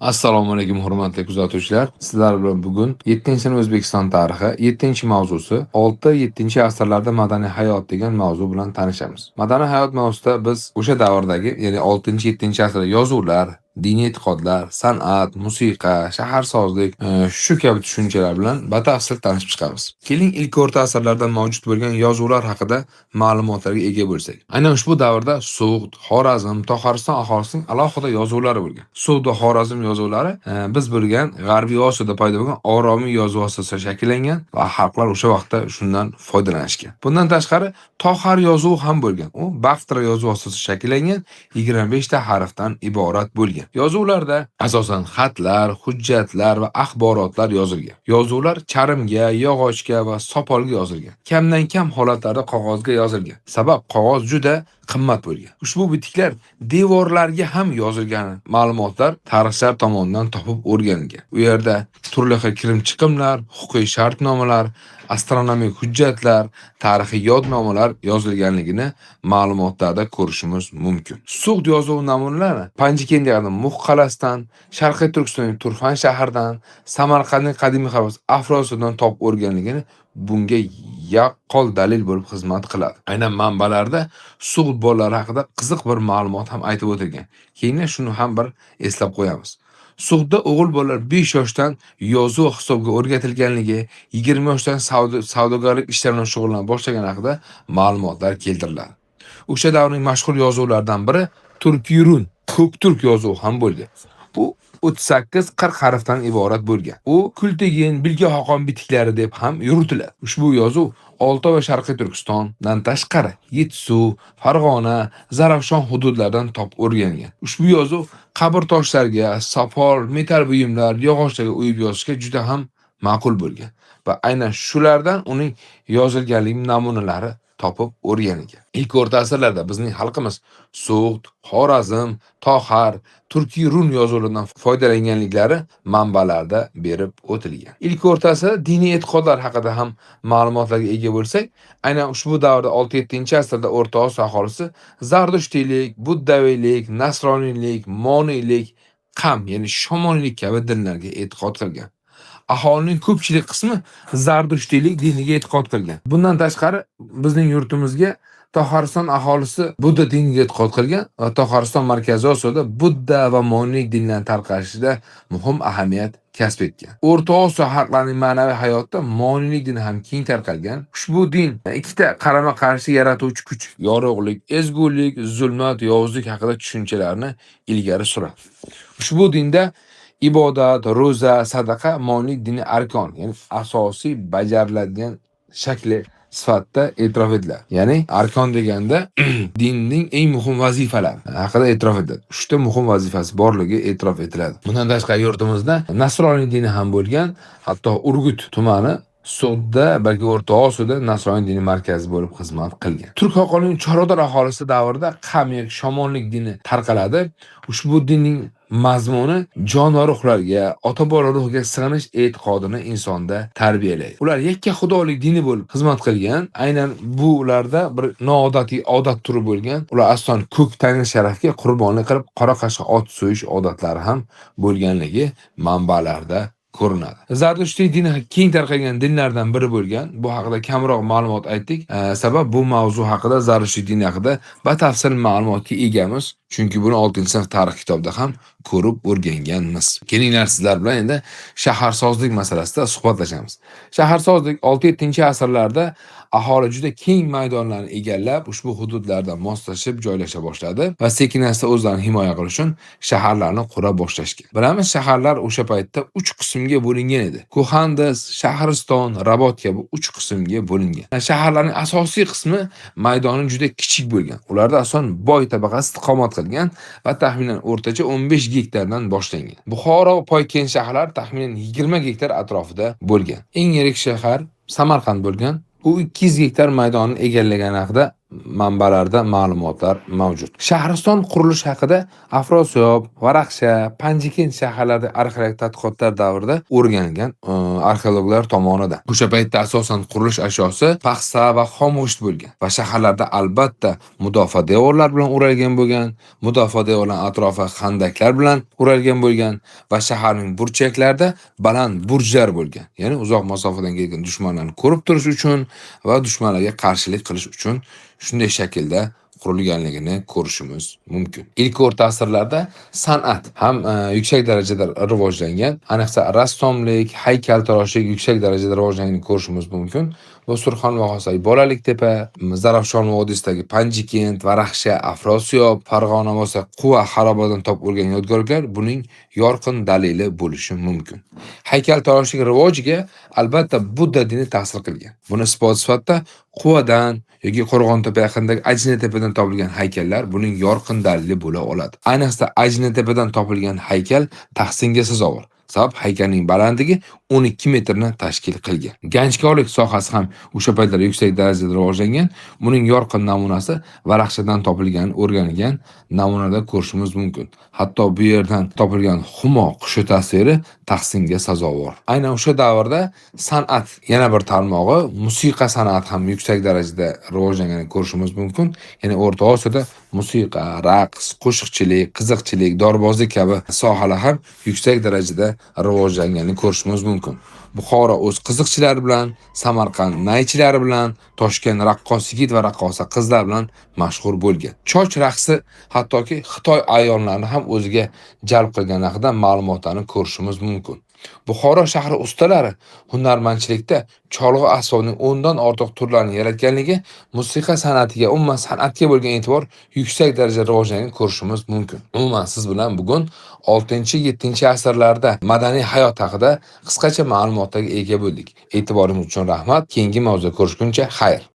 Assalomu alaykum, hurmatli kuzatuvchilar. Sizlar bilan bugun 7-sinf O'zbekiston tarixi 7-mavzusi 6-7 asrlarda madaniy hayot degan mavzu bilan tanishamiz. Madaniy hayot mavzusida biz o'sha davrdagi, ya'ni 6-7 asrda yozuvlar, diniy e'tiqodlar, san'at, musiqa, shaharsozlik, shu kabi tushunchalar bilan batafsil tanishib chiqamiz. Keling, ilk o'rta asrlarda mavjud bo'lgan yozuvlar haqida ma'lumotlarga ega bo'lsak. Aynan ushbu davrda Sug'd, Xorazm, Toxariston aholisining alohida yozuvlari bo'lgan. Sug'd va Xorazm yozuvlari biz bilgan G'arbiy Osiyoda paydo bo'lgan oromiy yozuv asosida shakllangan va xalqlar o'sha vaqtda shundan foydalanishgan. Bundan tashqari Toxar yozuvi ham bo'lgan. U Baktra yozuvi asosida shakllangan 25 ta harfdan iborat bo'lgan. Yozuvlarda asosan xatlar, hujjatlar va axborotlar yozilgan. Yozuvlar charmga, yog'ochga va sopolga yozilgan. Kamdan kam holatlarda qog'ozga yozilgan. Sabab qog'oz juda qimmat bo'lgan. Ushbu bitiklar devorlarga ham yozilgani ma'lumotlar tarixchilar tomonidan topib o'rganilgan. U yerda turli xil kirim-chiqimlar, huquqiy shartnomalar, astronomik hujjatlar, tarixiy yodnomalar yozilganligini ma'lumotlarda ko'rishimiz mumkin. Sug'd yozuvi namunalari Panjikentdagi Muh qal'asidan, Sharqiy Turkistonning Turfan shahridan, Samarqandning qadimiy harobasi Afrosiyodan topib o'rganligini bunga yaqqol dalil bo'lib xizmat qiladi. Aynan manbalarda Sug'd bolalari haqida qiziq bir ma'lumot ham aytib o'tilgan. Keyin shuni ham bir eslab qo'yamiz. Sug'dda o'g'il bolalar 5 yoshdan yozuv va hisobga o'rgatilganligi, 20 yoshdan savdogarlik ishlari bilan shug'ullana boshlagani haqida ma'lumotlar keltiriladi. O'sha davrning mashhur yozuvlaridan biri Turkirun, Ko'kturk yozuvi ham bo'lgan. Bu 38-40 harfdan iborat bo'lgan. U Kultegin, Bilga Xoqon bitiklari deb ham yuritiladi. Ushbu yozuv Oltoy va Sharqiy Turkistondan tashqari Yettisuv, Farg'ona, Zarafshon hududlaridan topib o'rganilgan. Ushbu yozuv qabr toshlarga, sopol, metal buyumlar, yog'ochlarga o'yib yozishga juda ham ma'qul bo'lgan va aynan shulardan uning yozilganligi namunalari topib o'rganilgan. Ilk o'rta asrlarda bizning xalqimiz Sug'd, Xorazm, Toxar, Turkiy run yozuvlaridan foydalanganliklari manbalarda berib o'tilgan. Ilk o'rta asrda diniy e'tiqodlar haqida ham ma'lumotlarga ega bo'lsak, aynan ushbu davrda 6-7 asrda O'rta Osiyo aholisi Zardushtiylik, Buddaviylik, Nasroniylik, Moniylik, Qam, ya'ni Shomoniylik kabi dinlarga e'tiqod qilgan. Aholining ko'pchilik qismi Zardushtiylik diniga e'tiqod qilgan. Bundan tashqari bizning yurtimizga Toxariston aholisi Budda diniga e'tiqod qilgan va Toxariston Markaziy Osiyoda Budda va Moniylik dinlarining tarqalishida muhim ahamiyat kasb etgan. O'rta Osiyo xalqlarining ma'naviy hayotida Moniylik dini ham keng tarqalgan. Ushbu din ikkita qarama-qarshi yaratuvchi kuch, yorug'lik, ezgulik, zulmat, yovuzlik haqida tushunchalarni ilgari suradi. Ushbu dinda ibodat, ro'za, sadaqa Moniylik dini arkon, ya'ni asosiy bajariladigan shakli sifatida e'tirof etiladi. Ya'ni arkon deganda dinning eng muhim vazifalari haqida e'tirof etiladi. Uchta muhim vazifasi borligi e'tirof etiladi. Bundan tashqari yurtimizda Nasroniy dini ham bo'lgan, hatto Urgut tumani Sug'dda, balki O'rta Osiyoda Nasroniy dini markazi bo'lib xizmat qilgan. Turk xoqonligining Chorvador aholisi davrida Qam yoki Shomonlik dini tarqaladi. Ushbu dinning mazmuni jon va ruhlarga, ota-bobo ruhiga sig'inish e'tiqodini insonda tarbiyalaydi. Ular yakka xudolik dini bo'lib xizmat qilgan. Aynan bu ularda bir noodatiy odat turi bo'lgan. Ular asosan ko'k tangri sharafiga qurbonlik qilib qora qashqa ot so'yish odatlari ham bo'lganligi manbalarda ko'rinadi. Zardushtiylik dini keng tarqalgan dinlardan biri bo'lgan. Bu haqida kamroq ma'lumot aytdik. Sabab bu mavzu haqida, Zardushtiylik dini haqida batafsil ma'lumotga egamiz. Chunki buni 6-sinf tarix kitobida ham ko'rib o'rganganmiz. Kelinglar, sizlar bilan endi shaharsozlik masalasida suhbatlashamiz. Shaharsozlik 6-7 asrlarda aholi juda keng maydonlarni egallab, ushbu hududlarda moslashib joylasha boshladi va sekin-asta o'zlarini himoya qilish uchun shaharlarni qura boshlashgan. Bilamiz, shaharlar o'sha paytda 3 qismga bo'lingan edi. Ko'handiz, Shahriston, Rabot kabi 3 qismga bo'lingan. Shaharlarning asosiy qismi maydoni juda kichik bo'lgan. Ularda asosan boy tabaqa istiqomat qilgan va taxminan o'rtacha 15 gektardan boshlangan. Buxoro va Poykent shaharlari taxminan 20 gektar atrofida bo'lgan. Eng yirik shahar Samarqand bo'lgan. U 200 gektar maydonni egallagani haqida manbalarda ma'lumotlar mavjud. Shahriston qurilishi haqida Afrosiyob, Varaxsha, Panjikent shaharlarida arxeologik tadqiqotlar davrida o'rganilgan arxeologlar tomonidan. O'sha paytda asosan qurilish ashyosi paxsa va xomg'isht bo'lgan va shaharlarda albatta mudofaa devorlar bilan o'ralgan bo'lgan, mudofaa devorlarining atrofi xandaklar bilan o'ralgan bo'lgan va shaharning burchaklarida baland burjlar bo'lgan. Ya'ni uzoq masofadan kelgan dushmanlarni ko'rib turish uchun va dushmanlarga qarshilik qilish uchun shunday shaklda qurilganligini ko'rishimiz mumkin. Ilk o'rta asrlarda san'at ham yuksak darajada rivojlangan. Ayniqsa rassomlik, haykaltaroshlik yuksak darajada rivojlanganini ko'rishimiz mumkin. Bu Surxon vohasidagi Bolaliktepa, Zarafshon vodiysidagi Panjikent, Varaxsha, Afrosiyob, Farg'ona bo'lsa Quva xarobasidan topilgan yodgorliklar buning yorqin dalili bo'lishi mumkin. Haykaltaroshlik rivojiga albatta Budda dini ta'sir qilgan. Buni isbot sifatida Quvadan yoki Qo'rg'ontepa yaqinidagi Ajnatepadan topilgan haykallar buning yorqin dalili bo'la oladi. Ayniqsa Ajnatepadan topilgan haykal tahsinga sazovor. Sabab haykalning balandligi 12 metrni tashkil qilgan. Ganchkorlik sohasi ham o'sha paytlar yuksak darajada rivojlangan. Buning yorqin namunasi Varaxshadan topilgan, o'rganilgan namunada ko'rishimiz mumkin. Hatto bu yerdan topilgan humo qushi tasviri tahsinga sazovor. Aynan o'sha davrda san'at yana bir tarmog'i, musiqa san'ati ham yuksak darajada rivojlanganini ko'rishimiz mumkin. Ya'ni O'rta Osiyoda musiqa, raqs, qo'shiqchilik, qiziqchilik, dorbozlik kabi sohalar ham yuksak darajada rivojlanganini ko'rishimiz mumkin. Buxoro o'z qiziqchilari bilan, Samarqand naychilari bilan, Toshkent raqqos yigit va raqqosa qizlar bilan mashhur bo'lgan. Choch raqsi hattoki Xitoy ayollarini ham o'ziga jalb qilgani haqida ma'lumotlarni ko'rishimiz mumkin. Buxoro shahri ustalari hunarmandchilikda cholg'u asbobining 10 dan ortiq turlarini yaratganligi musiqa san'atiga, umuman san'atga bo'lgan e'tibor yuksak darajada rivojlanganini ko'rishimiz mumkin. Umuman siz bilan bugun 6-7 asrlarda madaniy hayot haqida qisqacha ma'lumotlarga ega bo'ldik. E'tiboringiz uchun rahmat. Keyingi mavzuda ko'rishguncha xayr.